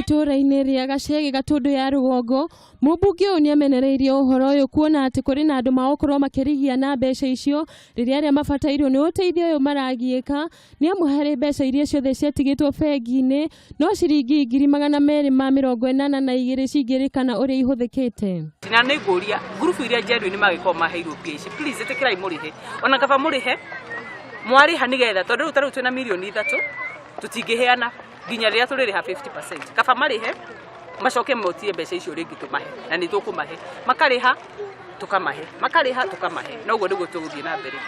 Itũũra-inĩ rĩa Gacege Gatũndũ ya rũgongo, mũmbunge ũyũ nĩamenereirie ũhoro ũyũ kuona atĩ kũrĩ na andũ magũkorwo makĩrigia na mbeca icio rĩrĩa arĩa mabatairwo nĩ ũteithio ũyũ maragiĩka nĩ amu harĩ mbeca iria ciothe ciatigĩtwo bengi-inĩ no ciringi 282,000 cingĩrĩkana ũrĩa ihũthĩkĩte. Na nĩ ngũria ngurubu iria njerũ nĩ magĩkorwo maheirwo mbia ici, please ĩtĩkĩrai mũrĩhe, ona kaba mũrĩhe mwarĩha nĩgetha, tondũ rĩu ta rĩu twĩna mirioni 3 tũtingĩheana nginya rĩrĩa tũrĩrĩha 50%. Kaba marĩhe macoke motie mbeca icio rĩngĩ tũmahe, na nĩ tũkũmahe. Makarĩha tũkamahe, makarĩha tũkamahe, na ũguo nĩguo tũgũthiĩ na mbere.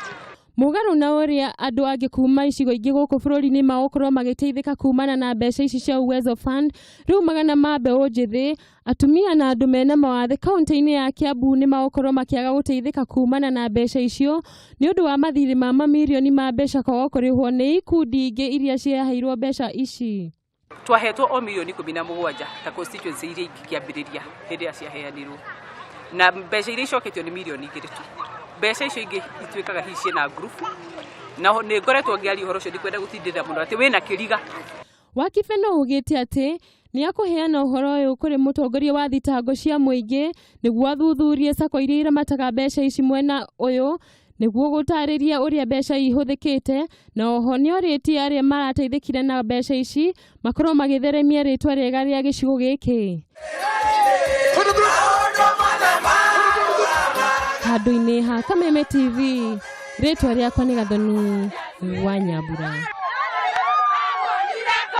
Mũgarũ na ũrĩa andũ angĩ kuma icigo ingĩ gũkũ bũrũri-inĩ magũkorwo magĩteithĩka kumana na mbeca ici cia Uwezo Fund, rĩu magana ma mbeũ njĩthĩ, atumia na andũ mena mawathe kaunti-inĩ ya Kiambu nĩ magũkorwo makĩaga gũteithĩka kumana na mbeca icio nĩ ũndũ wa mathirĩ ma mamirioni ma mbeca kwaga kũrĩhwo nĩ ikundi ingĩ iria ciaheirwo mbeca ici. Twahetwo o mirioni 17 ta constituency iria ingĩ kĩambĩrĩria hĩndĩ ĩrĩa ciaheanirwo, na mbeca iria icoketio nĩ mirioni 2 tu. Mbeca icio ingĩ ituĩkaga hihi ciĩna ngurubu, na nĩ ngoretwo ngĩaria ũhoro ũcio, ndikwenda gũtindĩrĩra mũno atĩ wĩna kĩriga. Wakibeno augĩte atĩ nĩ akũheana ũhoro ũyũ kũrĩ mũtongoria wa thitango cia mũingĩ nĩguo athuthurie sacco iria iramataga mbeca ici mwena ũyũ nĩguo gũtarĩria ũrĩa mbeca ihũthĩkĩte, na oho nĩorĩtie arĩa marateithĩkire na mbeca ici makorwo magĩtheremia rĩtwa rĩega rĩa gĩcigo gĩkĩ. Handũ-inĩ ha Kameme TV, rĩtwa rĩakwa nĩ Gathoni wa Nyambura.